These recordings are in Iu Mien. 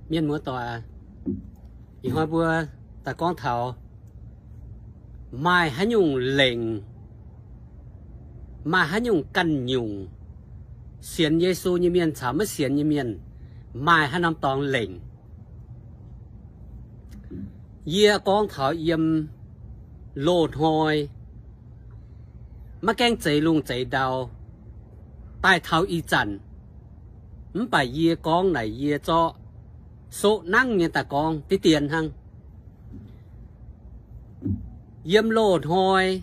Mienh muoz-doic, ih hnoi mbuo daaih gorngv taux maaih haaix nyungc lengc, maaih haaix nyungc ganh nyungc, sienx Yesu nyei mienh caux maiv sienx nyei mienh, maaih haaix norm dorngx lengc. Yie gorngv taux yiem loz-hnoi maiv gaengh zeix lungh zeix ndau daaih taux ih zanc, mv baac yie gorngv naaic yie zorqv soqv nangv nyei daaih gorngv diqv dien hnangv. Yiem loz-hnoi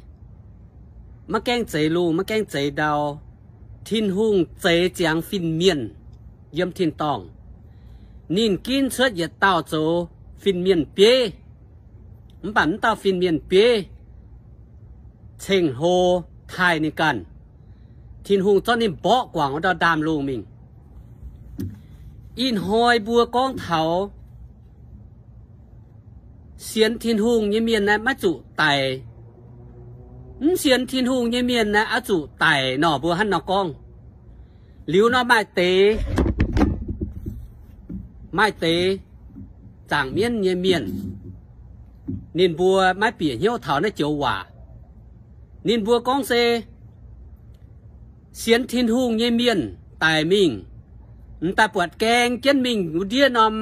maiv gaengh zeix lungh maiv gaengh zeix ndau, Tin-Hungh zeix ziangx fin-mienh yiem tin-dorngh. Ninh ginv cuotv yietc dauh zoux fin-mienh bieiv, mv baac mv dauh fin-mienh bieiv ceng-hlo taaih ninh ganh. Tin-Hungh zorqv ninh mborqv guangc wuov ndau ndaamv-lungh mingh. Ih hnoi mbuo gorngv taux sienx Tin-Hungh nyei mienh naaiv maiv zuqc daic. Mv sienx Tin-Hungh nyei mienh naaiv oix zuqc daic nor, mbuo hnangv nor gorngv. Liuz nor maaih deix, maaih deix zaangc mienv nyei mienh, ninh mbuo maiv bieqc hnyouv taux naaiv joux waac. Ninh mbuo gorngv se sienx Tin-Hungh nyei mienh daic mingh, m'daaih buatc gaeng jienv mingh wuov ndiev norm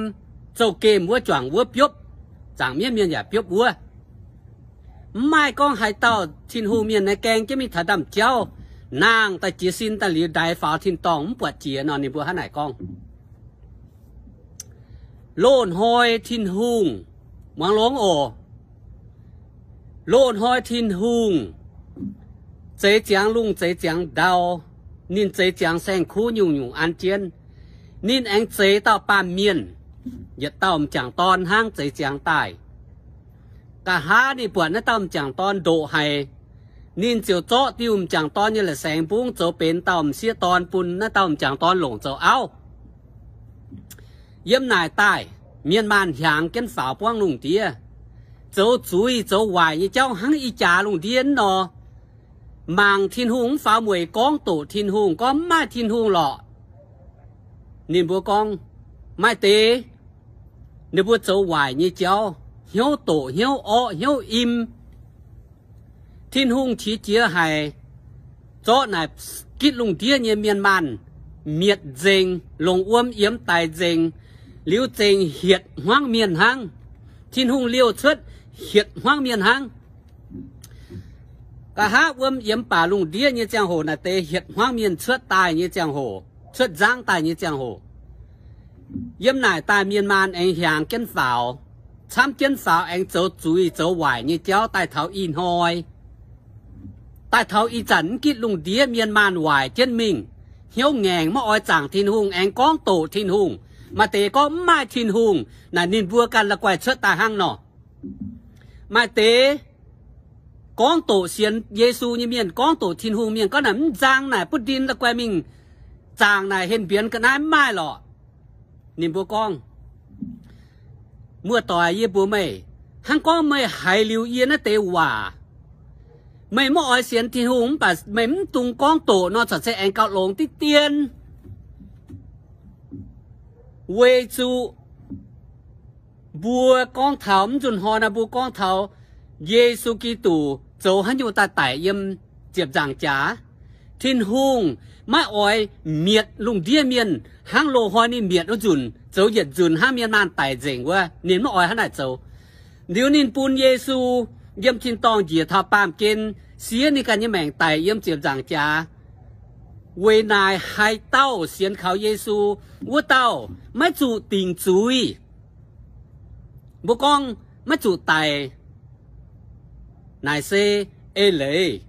zouv-gemh wuov juangc wuov biopv, zaangc mienv mienh yaac biopv wuov. Mv maaih gorngv haaix dauh Tin-Hungh mienh naaiv gaeng jienv mingh taux ndaamv-jauv, nangh daaih jiez sin daaih liuz ndaix faaux tin-dorngh mv buatc jiex nor, ninh mbuo hnangv naaic gorngv. Loz-hnoi Tin-Hungh, muangx longx oc. Loz-hnoi Tin-Hungh zeix ziangx lungh zeix ziangx ndau, ninh zeix ziangx saeng-kuv nyungc-nyungc an jienv. Ninh aengx zeix dauh baamh mienh, yietc dauh m'jangc dorn hnangv zeix ziangx daaih. Nqa'haav ninh buatc naaiv dauh m'jangc dorn ndoqc haic, ninh ziouc zorqv diuh m'jangc dorn nyei la'saengx mbungv zoux benx dauh m'sieqv dorn bun naaiv dauh m'jangc dorn longc zoux auv. Yiem naaic daaih, mienh maanh hiaangx jienv faaux buangv lungh ndiev, zoux zuiz zoux waaic nyei jauv hnangv ih jaax lungh ndiev nor. Mangc Tin-Hungh mv faaux mueic, gorngv doqc Tin-Hungh, gorngv mv maaih Tin-Hungh lorqc. Ninh mbuo gorngv, maaih deix ninh mbuo zoux waaic nyei jauv, hnyouv doqc, hnyouv orqv, hnyouv im. Tin-Hungh qiex jiez haic, zorqv naaic gitv lungh ndiev nyei mienh maanh mietc nzengc, longc wuom yiemx daic nzengc, liuz zengc hietc hmuangv mienh hnangv. Tin-Hungh liouh cuotv hietc hmuangv mienh hnangv. Nqa'haav wuom yiemx baac lungh ndiev nyei ziangh hoc naaic deix hietc hmuangv mienh cuotv daaih nyei ziangh hoc, cuotv nzangv daaih nyei ziangh hoc. Yiem naaic daaih mienh maanh aengx hiaangx jienv faaux, camv jienv faaux aengx zoux zuiz zoux waaic nyei jauv daaih taux ih hnoi. Daaih taux ih zanc mv gitv lungh ndiev mienh maanh waaic jienv mingh, hnyouv ngaengc, maiv oix zaangc Tin-Hungh, aengx gorngv doqc Tin-Hungh. Maaih deix gorngv mv maaih Tin-Hungh, naaic ninh mbuo ganh la'guaih cuotv daaih hnangv nor. Maaih deix gorngv doqc sienx Yesu nyei mienh, gorngv doqc Tin-Hungh mienh, gorngv naaic mv nzang naaic butv ndin la'guaih mingh zaangc naaic henh mbienx ga'naaiv mv maaih lorqc. Ninh mbuo gorngv, muoz-doic, yie mbuox meih, hnangv gorngv meih haiz liuz yie naaiv deix waac, meih maiv oix sienx Tin-Hungh, mv baac meih mv dungx gorngv doqc nor, corc se aengx gauh longx diqv dien. Weic zuqc mbuo gorngv taux, mv nzunc hnoi naaic mbuo gorngv taux Yesu Giduc zoux haaix nyungc daaih daic yiem ziepc nzaangc jaax. Tin-Hungh maiv oix mietc lungh ndiev mienh hnangv loz-hnoi ninh mietc wuov nzunc, zoux yietc nzunc hnangv mienh maanh daic nzengc wuov, ninh maiv oix hnangv naaic zoux. Liuz ninh bun Yesu yiem tin-dorngh njiec taux baamh gen, siev ninh ganh nyei maengc daic yiem ziepc nzaangc jaax. Weic naaic haaix dauh sienx kaux Yesu, wuov dauh maiv zuqc dingc zuiz. Mbuo gorngv maiv zuqc daic, naaic se eix leiz.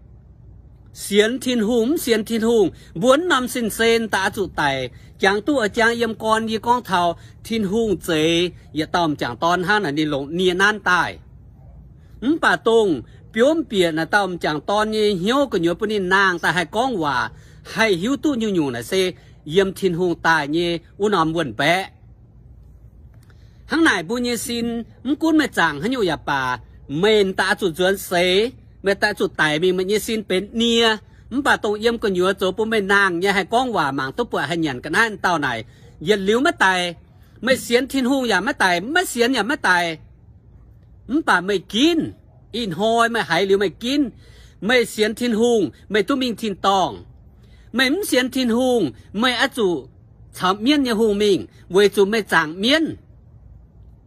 Sienx Tin-Hungh mv sienx Tin-Hungh, mbuo mv norm sin-sen daaih oix zuqc daic. Jangx duqv oix jangx yiem gorn yie gorngv taux Tin-Hungh zeix yietc dauh m'jangc dorn hnangv naaic ninh longc nie nanv daaih. Mv baac dongh biomv bieqc naaic dauh m'jangc dorn nyei hnyouv gu'nyuoz bun ninh nangh daaih haih gorngv waac, haih hiuv duqv nyungc-nyungc naaic se yiem Tin-Hungh daaih nyei wuov norm wuonh baeqv. Hnangv naaic mbuo nyei sin, mv gunv meih zaangc haaix nyungc yaac baac, meih daaih oix zuqc nzuonx seix, meih daaih oix zuqc daic mingh, meih nyei sin benx nie, Mv baac dongh yiem gu'nyuoz zoux bun meih nangh nyei haih gorngv waac mangc duqv buatc haih nyanc ga'naaiv dauh naaic, yietc liuz maiv daic. Meih sienx Tin-Hungh yaac maiv daic, maiv sienx yaac maiv daic. Mv baac meih ginv. Ih hnoi meih haiz liuz meih ginv. Meih sienx Tin-Hungh, meih duqv mingh tin-dorngh. Meih mv sienx Tin-Hungh, meih oix zuqc caux mienv nyei hungh mingh, weic zuqc meih zaangc mienv.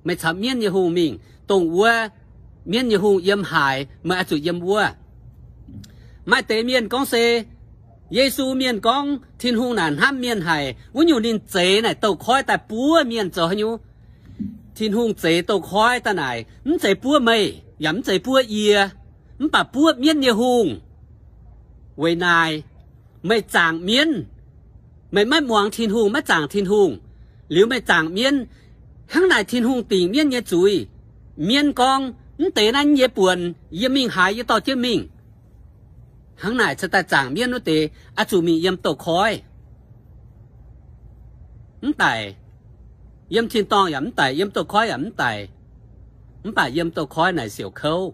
Meih caux mienv nyei hungh mingh, dongh wuov mienv nyei hungh yiem haaix, meih oix zuqc yiem wuov. Maaih deix mienh gorngv se Yesu mienh gorngv Tin-Hungh naaic hnamv mienh haic, wuov nyungc ninh zeix naaic douz-koiv daaih buov mienh zoux haaix nyungc. Tin-Hungh zeix douz-koiv daaih naaic mv zeiz buov meih, yaac mv zeiz buov yie, mv baac buov mienv nyei hungh. Weic naaic, meih zaangc mienv, meih maiv muangx Tin-Hungh, maiv zaangc Tin-Hungh, liuz meih zaangc mienv, hnangv naaic Tin-Hungh dingc mienv nyei zuiz. Mienv gorngv, mv deix naaiv nyei buonc, yie mingh haaix yie dorh jienv mingh. Hnangv naaic cingx daaih zaangc mienv wuov deix oix zuqc mingh yiem douz-koiv. Mv daic. Yiem tin-dorngh yaac mv daic, yiem douz-koiv yaac mv daic. Mv baac yiem douz-koiv naaic siouc kouv.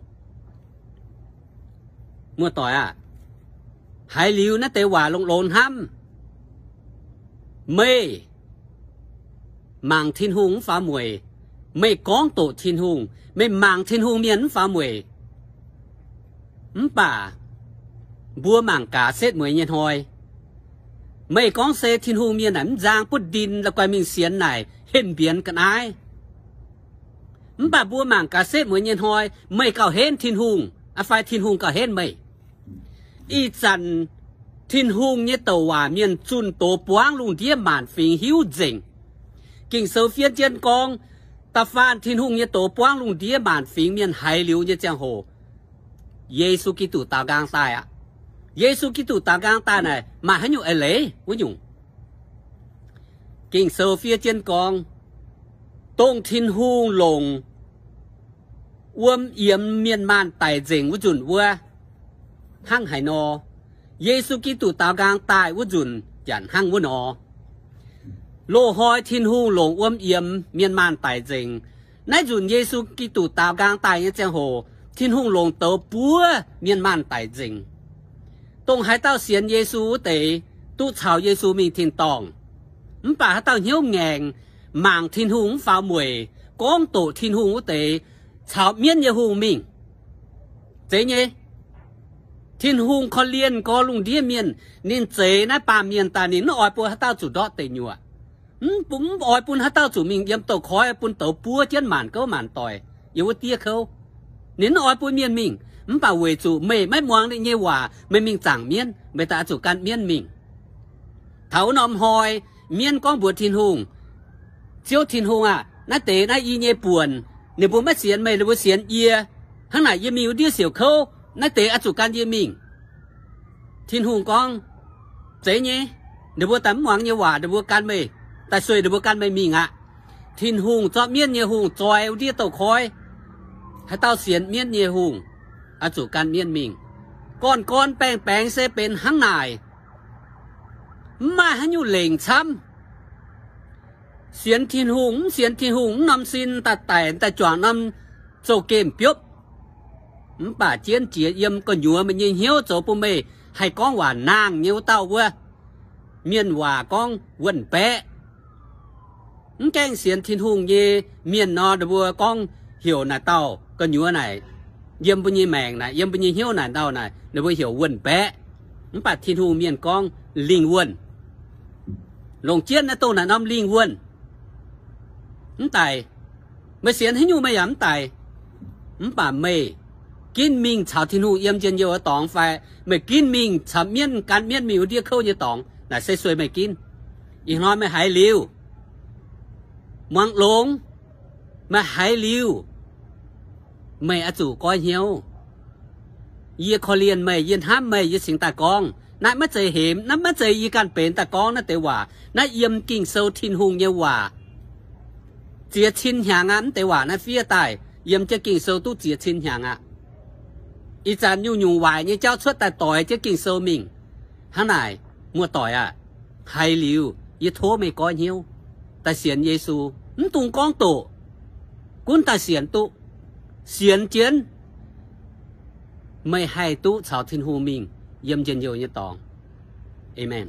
Muoz-doic aah, haiz liuz naaiv deix waac longx-longx hnamv. Meih mangc Tin-Hungh mv faaux mueic, meih gorngv doqc Tin-Hungh, meih mangc Tin-Hungh mienh mv faaux mueic. Mv baac mbuo mangc gaax setv mueiz nyei hnoi, meih gorngv se Tin-Hungh mienh naaic mv nzang butv ndin la'guaih mingh sienx naaic henv mbienx ga'naaiv. Mv baac mbuo mangc gaax setv mueiz nyei hnoi, meih gauh henv Tin-Hungh, aa fai Tin-Hungh gauh henv meih. Ih zanc Tin-Hungh nyei douc waac mienh zunh doz buangv lungh ndiev maanc fingx hiuv nzengc. Ging-Sou fiev jienv gorngv, da'faanh Tin-Hungh nyei doz buangv lungh ndiev maanc fingx mienh haiz liuz nyei ziangh hoc, Yesu Giduc daaux nqaang daaih aqv. Yesu Giduc daaux nqaang daaih naaic maaih haaix nyungc eix leiz wuov nyungc? Ging-Sou fiev jienv gorngv, dongh Tin-Hungh longc wuom yiemx mienh maanh daic nzengc wuov nzunc wuov, hnangv haaix nor, Yesu Giduc daaux nqaang daaih wuov nzunc yaac hnangv wuov nor. Loz-hnoi Tin-Hungh longc wuom yiemx mienh maanh daic nzengc. Naaiv nzunc Yesu Giduc daaux nqaang daaih nyei ziangh hoc, Tin-Hungh longc douz buov mienh maanh daic nzengc. Dongh haaix dauh sienx Yesu wuov deix, duqv caux Yesu mingh tin-dorngh. Mv baac haaix dauh hnyouv ngaengc, mangc Tin-Hungh mv faaux mueic, gorngv doqc Tin-Hungh wuov deix, caux mienv nyei hungh mingh. Zeiz nyei. Tin-Hungh korv-lienh gorx lungh ndiev mienh, ninh zeix naaiv baamh mienh daaih, ninh mv oix bun haaix dauh zuqc ndortv deic nyuoqc. Mv, mv oix bun haaix dauh zuqc mingh yiem douz-koiv bun douz buov jienv maanc gouv maanc doic yiem wuov diev kouv. Ninh mv oix bun mienh mingh, mv baac weic zuqc meih maiv muangx ninh nyei waac, meih mingh zaangc mienv, meih daaih oix zuqc gan mienv mingh. Taux wuov norm hnoi, mienv gorngv mbuox Tin-Hungh, Ziouv Tin-Hungh aah! Naaiv deix naaiv yie nyei buonc. Ninh mbuo maiv sienx meih, ninh mbuo sienx yie. Hnangv naaic yie mingh wuov ndiev siouc kouv, naaiv deix oix zuqc gan yie mingh. Tin-Hungh gorngv, Zeiz nyei. Ninh mbuo daaih mv muangx nyei waac, ninh mbuo gan meih, daaih sueih ninh mbuo gan meih mingh aqv. Tin-Hungh zorqv mienv nyei hungh zoi wuov ndiev douz-koiv. Haaix dauh sienx mienv nyei hungh, oix zuqc gan mienv mingh. Gorn-gorn baeng-baengx se benx hnangv naaic. Mv maaih haaix nyungc lengc camv. Sienx Tin-Hungh, mv sienx Tin-Hungh, mv norm sin daaih daic daaih juangc norm zouv-gemh biopv. Mv baac jienv jiex yiem gu'nyuoz meih nyei hnyouv zoux bun meih haih gorngv waac nangh nyei wuov dauh wuov, mienh waac gorngv wuon-baeqv. Mv gaengh sienx Tin-Hungh nyei mienh nor, ninh mbuo gorngv heuc naaic dauh gu'nyuoz naaic, yiem mbuo nyei maengc naaic, yiem mbuo nyei hnyouv naaic dauh naaic, ninh mbuo heuc wuon-baeqv. Mv baac Tin-Hungh mienh gorngv lingh wuonh. Longc jienv naaiv dongh naaic norm lingh wuonh. Mv daic. Meih sienx haaix nyungc meih yaac mv daic. Mv baac meih ginv mingh caux Tin-Hungh yiem njien-youh nyei dorngx fai meih ginv mingh caux mienv gan mienv mingh wuov ndiev kouv nyei dorngx, naaic se sueih meih ginv. Ih hnoi meih haiz liuz, muangx longx, meih haiz liuz, meih oix zuqc goiv hnyouv. Yie korv-lienh meih, yie hnamv meih, yie cingx daaih gorngv. Naaiv maiv zeiz hemx, naaiv maiv zeiz yie ganh benx daaih gorngv naaiv deix waac. Naaiv yiem Ging-Sou Tin-Hungh nyei waac. Ziex cin hnyangx aqv, mv deix waac naaiv fiev daaih yiem jienv Ging-Sou duqv ziex cin hnyangx aqv. Ih zanc nyungc-nyungc waaic nyei jauv cuotv daaih doix jienv Ging-Sou mingh. Hnangv naaic, muoz-doic aah, haiz liuz yie tov meih goiv hnyouv, daaih sienx Yesu. Mv dungx gorngv doqc, gunv daaih sienx duqv. Sienx jienv, meih haih duqv caux Tin-Hungh mingh. yiem njien-youh nyei dorngx. Aamen.